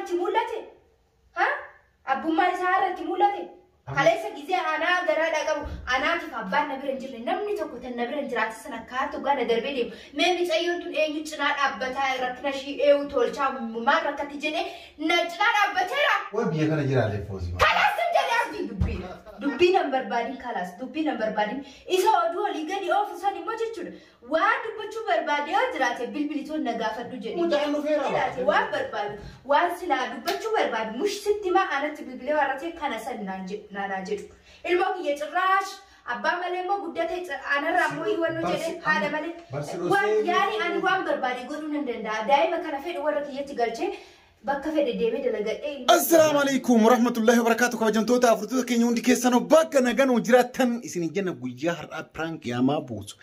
Abbummaan itti mul'ate? Ha? Abbummaan isaa har'a itti mul'ate? Kaleessa gizee anaa garaadhaa qabu anaatiif abbaan na bira hin jirre, namni tokko tan na bira hin jiraate sana kaatu gana darbee deemu. Mee micayyoon tun eenyu cinaa dhaabbataa, rakkina ishii eewu tolchaa, maal rakkatti jedhee na cinaa dhaabbateera? Way biyya kana jiraalee Foozii. Kalaas hin jedhee, Abdii, dubbii. Dubbii nan barbaadin, kalaas dubbii nan barbaadin. Isa oduu olii gadi oofu san immoo jechuudha. Waan dubbachuu barbaade yoo jiraate bilbilitoon na gaafadhu jedhi. Mucaan dhufeera. Jiraate waan barbaadu, waan silaa dubbachuu barbaadu mush sitti maa anatti bilbilee warra ta'e kana san naan jedhu naanaa jedhu. Ilmoo kiyya cirraash abbaa malee immoo guddate, anarraa immoo hiwannoo jedhee haadha malee. Waan yaani ani waan barbaade godhuu nan danda'a. Daa'ima kana fedhu warra kiyyatti galchee bakka fedhe deemee dalagadhee. Assalaamu alaikum warahmatullahi wabarakatuh. Kabajamtoota afurtoota keenya, hundi keessanuu bakka naganuu jiraattan isin jenna. Guyyaa har'aa prank yaamaa buusu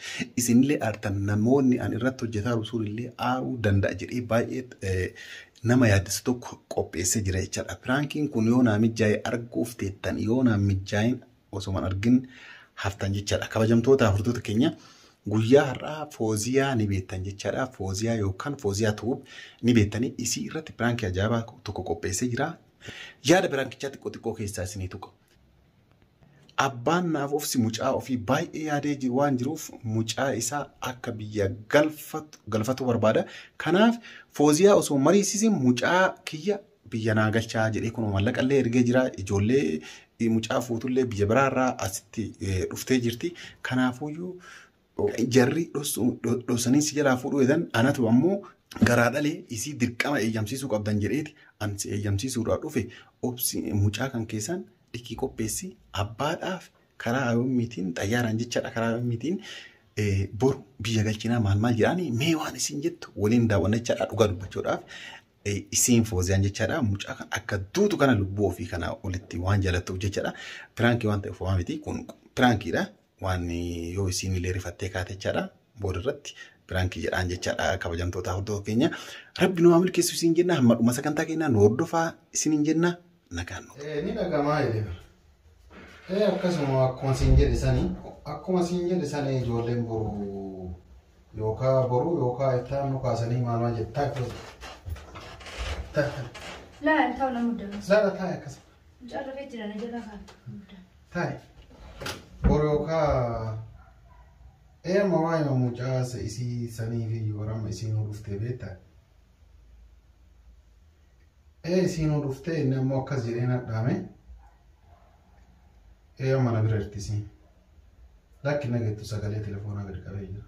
isinillee aartan, namoonni an irratti hojjetaa jiru sunillee aaruu danda'a jedhee baay'ee nama yaaddessu tokko qopheessee jira jechaadha. Prankiin kun yoo naa mijaa'e arguuf teettan, yoo naa mijaa'in osoo argin haftan jechaadha. Kabajamtoota afurtoota keenya, guyyaa har'aa Fooziyaa ni beektan jechaadha. Fooziyaa yookaan Fooziyaa Tube ni beektanii, isii irratti prankii ajaa'ibaa tokko qopheessee jira. Yaada prankichaa xiqqoo xiqqoo keessaa isinii tuqa. Abbaan naaf obsi mucaa ofii baay'ee yaadee jiru waan jiruuf mucaa isaa akka biyya galfatu barbaada. Kanaaf Fooziyaa osoo mariisisin mucaa kiyya biyya naa galchaa jedhee kun mallaqa illee ergee jira. Ijoollee mucaa fuutullee biyya biraarraa asitti dhuftee jirti. Kanaafuyyuu jarri dhossanii si jalaa fuudhuu eedan, anatu ammoo garaa dhalee isii dirqama eeyyamsiisuu qabdan jedheeti an si eeyyamsiisuudhaaf dhufe. Obsi, mucaa kan keessan dhiqii qopheessi, abbaadhaaf karaa ayoommiitiin xayyaaraan jechaadha, karaa ayoommiitiin boru biyya galchinaa maal maal jedhaanii, mee waan isin jettu waliin daawwanna jechaadha. Dhugaa dubbachuudhaaf isiin Fooziyaan jechaadha mucaa kan akka duutu kana lubbuu ofii kana olitti waan jaalattuuf jechaadha. Prankii waan ta'eef waan miti, kun prankiidha. Waan yoo isiin illee rifattee kaate jechaadha, booda irratti prankii jedhaan jechaadha. Kabajamtoota hordoftoota keenya, Rabbi nu haa milkeessu isin jenna. Hamma dhuma sagantaa keenyaa nu hordofaa isiniin jenna, nagaan nu. Ni dhagamaa jedhe. Akkasuma akkuma siin jedhe sanii ijoolleen boru yookaan boru yookaan iftaan nu kaasanii maal maal jedhe. Taa'e, taa'e. Laa, hin ta'u, nama muddamas. Laa, taa'e akkasuma. Mucaan rafee jira, na jalaa kaa'e. Taa'e. Boru yookaan amma waa'ee mucaa isii sanii fi warama isii nu dhuftee beektaa? Isii nu dhuftee, inni ammoo akkas jedhee nadhaame. Amma na bira jirti isiin. Lakki, nagettu, sagalee telefoonaa gadi qabee jira.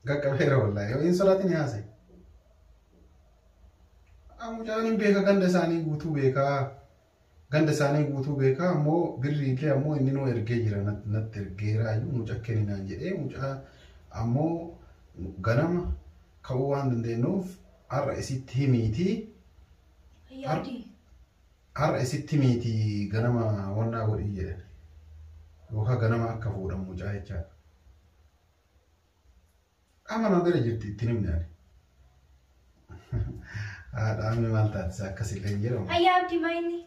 Qaqqabeera wallaahi. Yoo hin sodaatin haasa'e. Mucaan hin beeka, ganda isaanii guutuu beekaa. Ganda isaanii guutuu beekaa, ammoo birrii illee ammoo inni nuu ergee jira, natti ergeeraayyuu, mucaa kenninaan jedhee. Mucaa ammoo ganama ka'uu waan dandeenyuuf har'a isitti himiitii. Yaadii. Har'a isitti himiitii ganama wannaa godhii jedhe. Yookaan ganama akka fuudhan mucaa jechaadha. Amma na bira jirti, ittiin himne ani. Haadha maal taatisa, akkasillee hin jedhamu. Ayyaa Abdii, maa inni?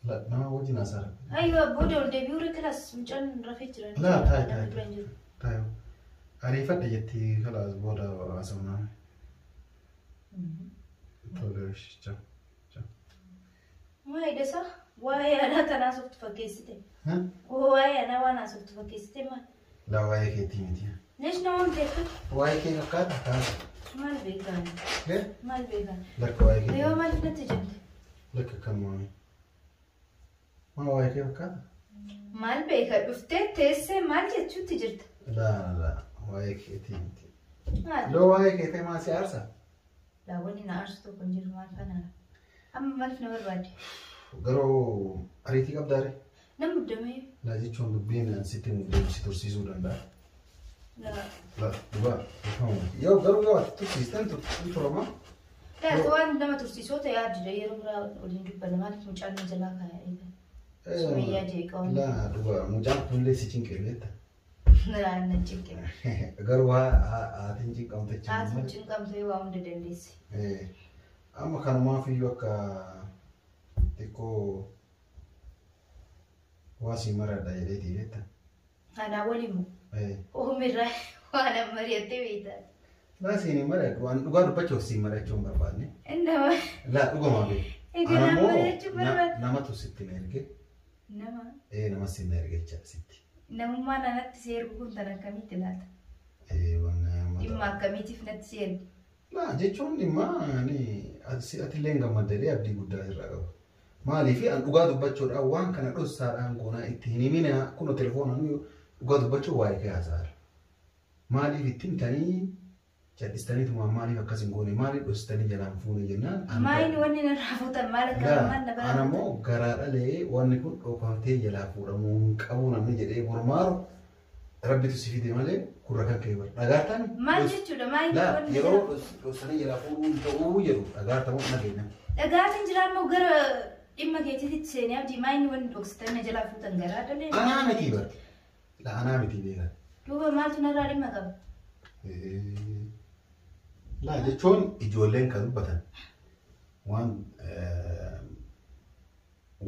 Nama wajjin haasa'aa. Ayyoo, booda ol deebi'uu kalaas, mucaan rafee jira. Laa, taa'i, Namni taa'i. bira hin jiru. Taa'i. Ariifadha jetti, kalaas booda haasa'u. Tole, ciao. Ciao. Maa hidhasa? Waa'ee anaa kan haasoftu fakkeessite. Waa'ee anaa waan haasoftu fakkeessite maal? Laa, waa'ee keetii miti. Leesh nama miteessu? Waa'ee kee fakkaata kaasa. Maal beekan? Maal beekan? Lakka, waa'ee kee. Yoo maaliif natti jette? Lakka, kan maa waa'ee kee fakkaata? Maal beeka, dhuftee teessee maal jechuutti jirta? Laa, laa, waa'ee keetii miti. Maal? Loo, waa'ee kee ta'e maa si aarsa? Daawwanni na aarsu tokko hin jiru, maal fanaara? Amma maaliif na barbaadde? Garuu ariitii qabdaare? Nama muddamee. Laa, jechuun dubbiin sitti si tursiisuu danda'a. Laa. Laa, dhugaa. Yoo garuu yoo ati tursiisten turama. Laa, waan nama tursiisoo ta'e yaadda, yeroo biraa waliin dubbanna. Maaliif mucaan na jalaa kaa'ee eegan? Sumayyaa jeeqaa. Laa, dhugaa, mucaan kunillee si cinqee beekta. Laa, na cinqe. Garuu haatiin cinqamte. Haati cinqamtee waa hunda dandeessi. Amma kanumaaf iyyuu akka xiqqoo waa si maradha jedheetii beekta. Anaa waliin moo? Oomirraa waan amma mari'attee beektaa? Laa siin mari'adhu waan dhugaa dubbachuuf siin mari'achuu hin barbaanne. Nama. Laa dhugumaa beeku. Egaa Ana nama immoo mari'achuu barbaadde. Namatu sitti na erge. Nama. Nama si na erge jecha sitti. Namummaan anatti si ergu kun tan akkamitti laata? Waan nama Dhimma akkamiitiif natti si ergu? Laa jechuun dhimma ani atillee hin gammadde abdii guddaa sirraa qaba. Maaliif an dhugaa dubbachuudhaan waan kana dhossaadhaan goonaa itti hin himina kun telefoonaan dhugaa dubbachuu waa'ee kee haasa'aara. Maaliif itti himtanii cal'istaniituma maaliif akkas hin goone maaliif dhossitanii jalaan fuune jennaan. Maayini wanni narraa fuutan maal akka maal na Laa bara ana immoo garaa dhalee wanni kun dhokamtee jalaa fuudhamuu hin qabu namni jedhee mormaaru rabbitu si fide malee gurra kan kee bara. Dhagaartaan Maal jechuudha maayini Laa wanni yeroo dhossanii jalaa fuudhuu hin ta'uu jedhu dhagaartamu nageenya. Dhagaatiin jiraa immoo gara dhimma keetiitti seenee abdii maayini wanni dhoksitan na jalaa fuutan garaa dhalee. Anaa miti bara. Laa anaa miti beekan. Duuba maaltu narraa dhimma qaba? Laa jechuun ijoolleen kan dubbatan waan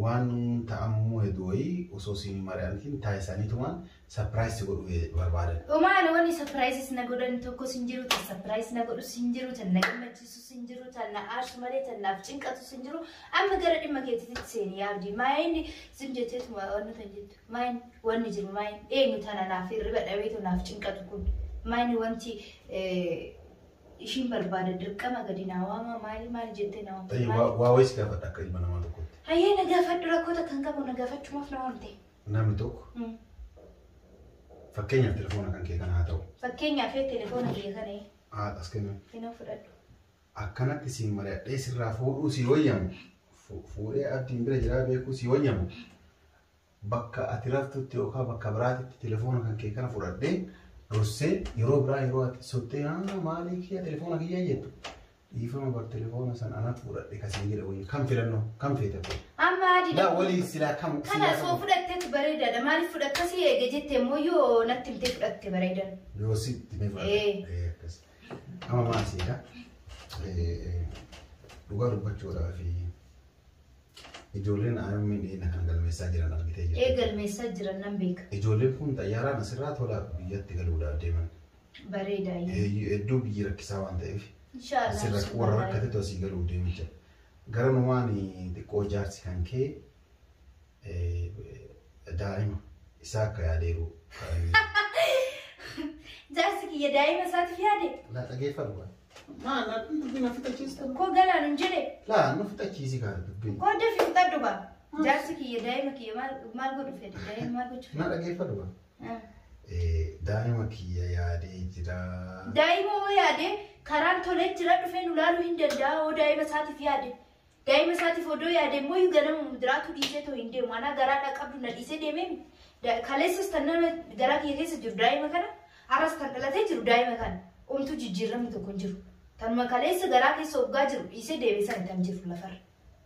waan ta'amuu hedduu wayii osoo siin mari'atiin taasisaniitumaan surprise godhuu barbaadan. Omaan wanni surprises na godhan tokkos hin jiru, tan surprise na godhus hin jiru, tan na gammachiisus hin jiru, tan na aarsu malee tan naaf cinqatus hin jiru. Amma gara dhimma keetiitti seeni yaabdi. Maayini zim jetteetuma wanni tan jettu. Maayini wanni jiru maayini eenyu tana naaf hirriba dhabeetu naaf cinqatu kun. Maayini wanti ishiin barbaada dirqama gadi naa waama maali maali jettee na waamte. Waa wayii si gaafadha akka ilma namaa tokkotti. Hayyee na gaafadhu rakkoota kan qabu na gaafachumaaf na waamte. Namni tokko fakkeenyaaf telefoona kan kee kana haa ta'u. Fakkeenyaaf telefoona kiyya kana Haa as kennu. finoo fudhadhu. Akkanatti siin mari'adhee sirraa fuudhuu si wayyamu fuudhee abdiin bira jiraa beekuu si wayyamu bakka ati raftutti yookaan bakka biraatitti telefoona kan kee kana fudhadhee dhossee yeroo biraa yeroo ati sottee maalii kiyya telefoona kiyya jettu dhiifama bar telefoona san anatu fudhadhe kasii jedhe wayya kam filannoo kam feete kun. Amma adii Laa walii silaa kam Kana osoo fudhatteetu bareedaadha. Maaliif fudhatta si eege jettee immoo yoo natti himtee fudhatte bareedan. Yoo sitti ni fudhatte. Akkas. Amma maal seeta? Dhugaa dubbachuudhaa fi ijoolleen aayommiin dhiyeenya kana galmeessaa jiran argitee jirti. Galmeessaa jiran nan beeka. Ijoolleen kun xayyaaraan asirraa tola biyyatti galuudhaaf deeman. Bareedaa. Hedduu biyyi rakkisaa waan ta'eef Inshaallah. asirra warra rakkatetu asii galuuf deemu jira. Gara numaan xiqqoo jaarsi kan kee daa'ima isaa akka yaadeeru. Jaarsi kiyya daa'ima isaatiif yaade. Laa dhageeffadhu. Maal dubbiin na fixachiista? Koo galaan hin jedhe. Laa nu fixachiisi kaa dubbiin. Koo dafii fixadhu ba. Jaarsi kiyya daa'ima kiyya maal godhu fedhe? Daa'ima maal gochuu Na dhageeffadhu ba. fedhe? Daa'ima kiyya yaadee jira. Daa'ima hoo yaade karaan tolee jira dhufee nu laaluu hin danda'a hoo daa'ima isaatiif yaade. Daa'ima isaatiif odoo yaade immoo ganama muduraatu dhiisee too hin deemu. Anaa garaadhaa qabdu na dhiisee deemee kaleessas tan nama garaa kiyya keessa jiru daa'ima kana arras tan dhalatee jiru daa'ima kana omtuu jijjiiramni tokko hin jiru. Tanuma kaleessa garaa keessa hoggaa jiru dhiisee deemee sana tan jiru lafarra.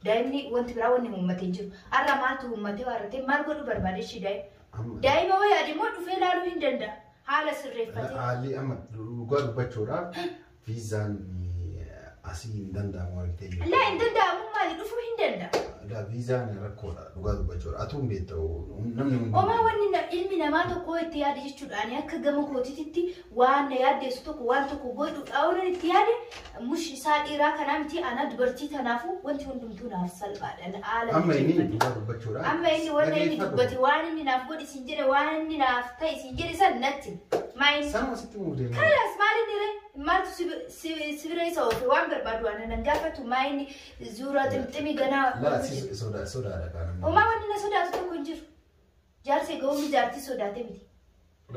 Daa'imni wanti biraa wanni uummatee hin jiru. Arra maaltu uummatee waarratee maal godhuu barbaade ishee daa'ima? Daa'ima hoo yaade immoo dhufee laaluu hin danda'a. Haala sirreeffatee. Haalli amma dhugaa dubbachuudhaaf viizaan asii hin danda'amu argitee jirti. Laa hin danda'amu maali dhufuu hin danda'a. Laa viizaan rakkoodha dhugaa dubbachuudha. Atuu hin beektu namni hundi. Omaa wanni ilmi namaa tokko itti yaade jechuudha. Ani akka gama kootiitti waan na yaaddeessu tokko waan tokko godhuudha. Waan itti yaade mush isaa dhiiraa kanaa miti ana dubartii tanaafuu wanti hundumtuu naaf salphaadha. Haala Amma inni mijeeffadhe. dhugaa dubbachuudha. Amma inni wanna inni dubbate waan inni naaf godhe siin jedhe waan inni naaf ta'e siin jedhe san natti. Maayin Sanuma sitti muudee. Kalas maal inni ree maaltu si bira isa oofe waan barbaadu waan nan gaafatu maayini zuura ximximi ganaa. Laa si sodaadha kaan amma. Omaa wanni na sodaatu tokko hin jiru. Jaarsi ga'uun jaartii sodaate miti.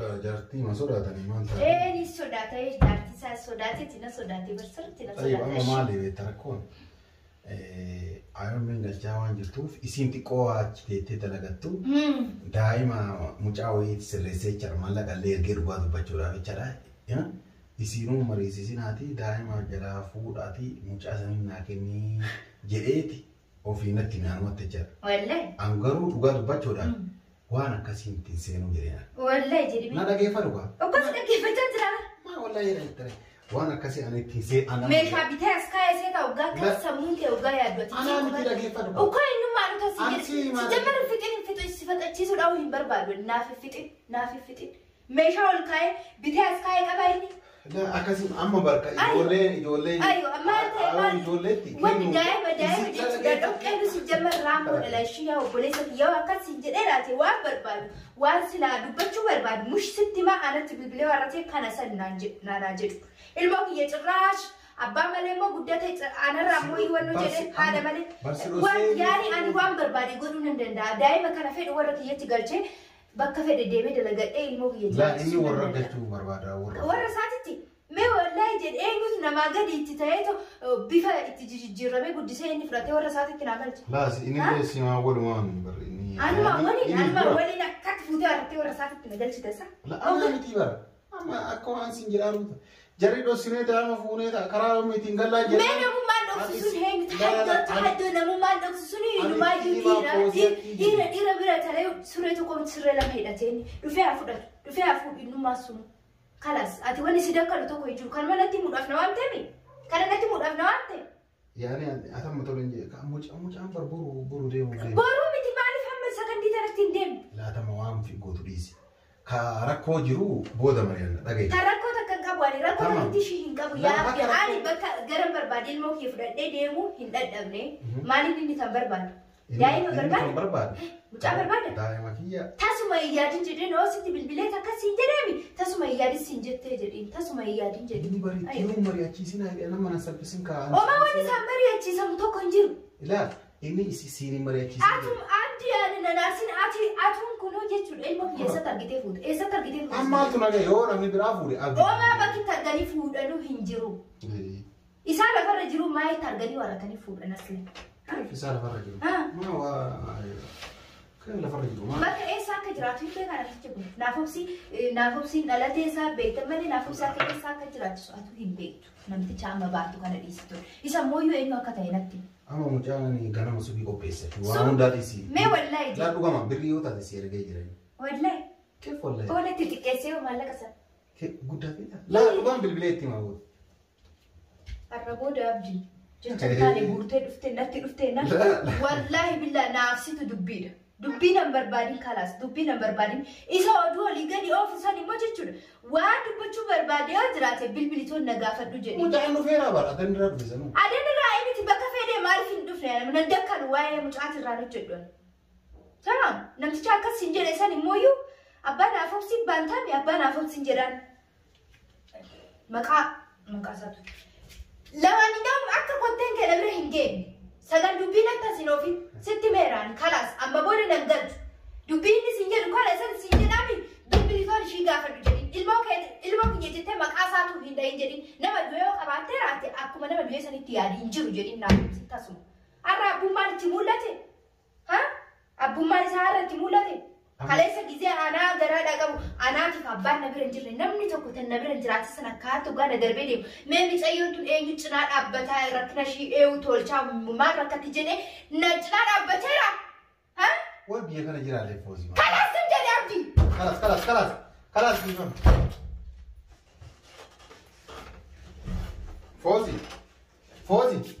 Laa jaartii ma sodaatanii maal taate? Ni sodaate jaartii isaa sodaateeti na sodaate barsarti na Tayyib amma sodaate. maali beekta rakkoon? Ayoommiin galchaa waan jirtuuf isiin xiqqoo achi teettee dalagattu daa'ima mucaa wayiitti sirreessee jechaadha maallaqa illee ergee dhugaa dubbachuudhaaf jechaadha. Isiinuu mariisisinaati daa'ima jalaa fuudhaati mucaa sanii naa kennii jedheeti ofii natti naanumatti jechaadha. Wallahi. An garuu dhugaa dubbachuudhaaf waan akkasiin ittiin seenuu jedhee. Wallahi jedhimi. Na dhageeffadhu kaa. Akkas dhaggeeffachaa jira. Maa wallahi jedhan waan akkasii ani ittiin seenuu. Meeshaa bitee as kaa'ee seeta hoggaa akka sammuun kee hoggaa yaaddu ati. Anaa miti dhaggeeffadhu. Ukkaa innummaa nuti asii Ani jedhe. si maal- Si jammar fixin fixin si faxachiisuudhaaf hin barbaadu. Naaf fixin naaf fixin. Meeshaa ol kaa'ee bitee as kaa'ee qaba inni. Akkasii amma barka ijoollee ijoollee. Ayo, maal ta'e maal? Ijoolleetti. Wanni daa'ima daa'ima jechuudha. Dhoqqeen si jamma raammoo dhala ishii yaa obboleessa kiyyaa akkasii jedhee laate waan barbaadu waan silaa dubbachuu barbaadu mush sitti maa anatti bilbilee warra kana san naanaa jedhu. Ilmoo kiyya cirraash abbaa malee immoo guddate anarraa immoo hiwannoo jedhee haadha malee waan yaani ani waan barbaade godhuu nan danda'a. Daa'ima kana fedhu warra kiyyatti galchee bakka fedhe deemee dalagadhee ilmoo kiyya Laa inni warra galchuu barbaada warra. Warra isaatitti mee wallahi jedhee eenyutu namaa gadi itti ta'eetu bifa itti jijjiiramee guddisee inni fudhatee warra isaatitti naa galche. Laas inni illee simaa walumaan barre inni. Anuma waliin anuma waliin akkatti fuutee warrattee warra isaatitti na galchite sa. La amma miti bara. Amma akka waan sin jedhaa Jarri dhoksinee daa'ima fuunee karaa ittiin gallaa Mee namummaan dhoksisuun eenyu haddoo namummaan dhoksisuun hinumaayyuu dhiira dhiira dhiira bira taree suree tokko siree lama hidhateen dhufee haa fudhatu dhufee haa fuudhu innummaa sun. Kalas ati wanni si dakkalu tokko hin jiru kan manatti muudhaaf na waamteemi kana natti muudhaaf na waamte. Yaani atamma tole hin jedhe mucaan bar boru boru deemu deemu. Boruu miti maaliif hamma sakandii tanatti hin deemne? Laatama waan fi gootu dhiisi. Ka rakkoo jiru booda mari'anna dhagaye. Ka rakkoo takka hin qabu ani rakkoo takka ishii hin qabu yaa abdi ani bakka gara barbaade ilmoo kiyya fudhadhee deemuu hin dadhabne maaliin inni kan barbaadu? Daa'ima barbaada? Mucaa barbaada? Daa'ima kiyya. Tasuma hin yaadin jedheen oo sitti bilbilee takka siin jedheemi tasuma hin yaadin siin jettee jedhiin tasuma hin yaadin jedhiin. Inni bari mari'achiisin nama na salphisin kaa'an. Omaa wanni isaan mari'achiisamu tokko hin jiru. Ilaa inni siin hin mari'achiisin. Atum abdi yaani nanaasin ati atuun kunoo jechuudha ilmoo kiyya eessatti argitee fuute eessatti argitee fuute. Ammaatu naga yoo namni biraa fuudhe abdi. Omaa bakki itti arganii fuudhanuu hin jiru. Isaa lafarra jiru maa itti arganii warratanii fuudhan asli. Isaa lafarra jiru. Maa waa kan lafarra jiru maa. Bakka eessa akka jiraatu hin beekan namtichi kun. Naafobsiin dhalatee isaa beektan malee naafobsi akka eessa akka jiraachisu atu hin beektu. Namticha amma baattu kana dhiisitu. Isa mooyyuu eenyu akka ta'e natti. Amma mucaan ganama subii qopheesse. Waan hundaa dhiisi. Mee wallahi jedhe. Laa dhugama birrii yoo taate si ergee jira. Wallahi. Keef wallahi. Oolatti xiqqeessee yoo maallaqa sana. Guddaa ta'e. Laa dhugaan bilbilee itti himaa booda. Har'a booda abdii. Jecha taane guurtee dhuftee natti dhuftee na. Wallahi billaa naafsitu dubbiidha. Dubbii nan barbaadin kalaas dubbii nan barbaadin isa oduu olii gadi oofu san immoo jechuudha. Waan dubbachuu barbaade yoo jiraate bilbilitoon na gaafadhu jedhi. Mucaan dhufeera bara adan irraa dhufe sanuu. Adan irraa miti bakka fedhe maaliif hin dhufne nan dakkalu waa'ee mucaati irraa hojjedhu. Tamam namticha akkas hin jedhe san immooyyuu abbaa naaf obsi baantaami abbaa naaf obsi hin jedhaan. Maqaa maqaa isaatu. Lamaan akka kotteen kee bira hin geenye. Sagal dubbiin akka sin oofin sitti meeraan kalaas amma booda nan galchu. Dubbiin inni sin jedhu kana isan sin jedhaami dubbilitoon ishii gaafadhu jedhin. Ilmoo kiyya jettee maqaa isaatu hin dhahin jedhin. Nama du'ee yoo qabaattee raate akkuma nama du'ee sanitti yaadi hin jiru jedhin naaf tasuma. Har'a abbummaan itti mul'ate? Ha? Abbummaan isaa har'a itti mul'ate? Kaleessa gizee anaa garaadhaa qabu anaatiif abbaan na bira hin jirre namni tokko tan na bira hin jiraate sana akka gaana darbee deemu. Mee micayyoon tun eenyu cinaa dhaabbataa rakkina ishii eewu tolchaa maal rakkatti jedhee na cinaa dhaabbateera. Ha? Way biyya kana jiraalee foozii. Kalaas hin jedhe abdii. Kalaas kalaas kalaas kalaas dhiifama. Foozii foozii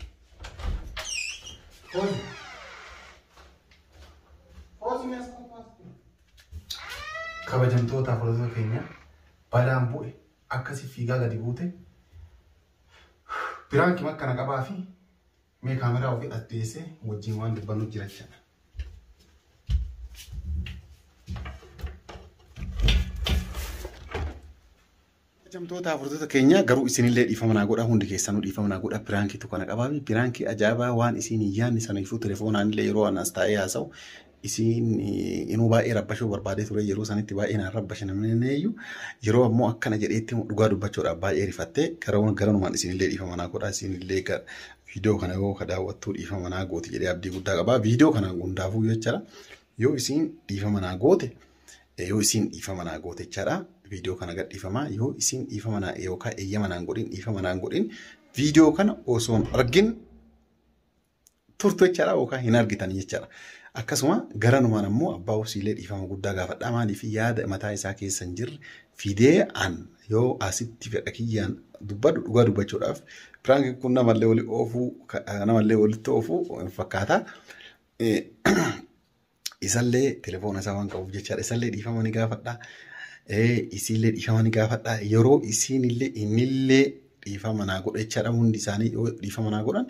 foozii foozii mees Kabajamtoota hordoftoota keenya balaan bu'e akkasii fiigaa gadi buute biraankii akkana qabaa fi mee kaameraa ofii as dhiyeessee wajjin waan dubbannu jira jechuudha. Kabajamtoota hordoftoota keenya garuu isinillee dhiifama naa godha hundi keessanuu dhiifama naa godha biraankiitu kana qabaa fi biraankii ajaa'ibaa waan isin hin yaadne saniifuu telefoonaan illee yeroo anas taa'ee haasa'u isin inuu baay'ee rabbashuu barbaadee ture yeroo sanitti baay'ee naan rabbashe namni iyyuu yeroo ammoo akkana jedheetti dhugaa dubbachuudhaaf baay'ee rifattee garanumaan isinillee dhiifama naa godha isinillee viidiyoo kana yoo ka daawwattuu dhiifama naa gooti jedhee abdii guddaa qaba viidiyoo kana hundaafuu jechaadha yoo isin dhiifama naa goote yoo isin dhiifama naa goote jechaadha viidiyoo kana gad dhiifamaa yoo isin dhiifama naa yookaan eeyyama naan godhin dhiifama naan godhin viidiyoo kana osoo hin argin turtu jechaadha yookaan hin argitan jechaadha. Akkasuma garanumaan ammoo abbaa obsiilee dhiifama guddaa gaafadha maaliif yaada mataa isaa keessa hin jirre fidee an yoo asitti fedha kiyyaan dubbadhu dhugaa dubbachuudhaaf piraankiin kun namallee wali oofuu namallee walitti oofuu hin fakkaata. Isallee telefoona isaa waan qabuuf jechaadha isallee dhiifama ni gaafadha. Isiillee dhiifama ni gaafadha. Yeroo isiinillee innillee dhiifama naa godha jechaadha. Hundi isaanii yoo dhiifama naa godhan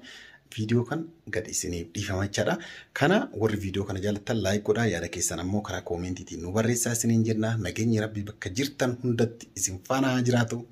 viidiyoo kan gad isiniif dhiifama jechaadha. Kana warri viidiyoo kana jaallattan like godhaa, yaada keessan ammoo karaa koomentiitiin nu barreessaa isiniin jenna. Nageenyi Rabbii bakka jirtan hundatti isin faana haa jiraatu.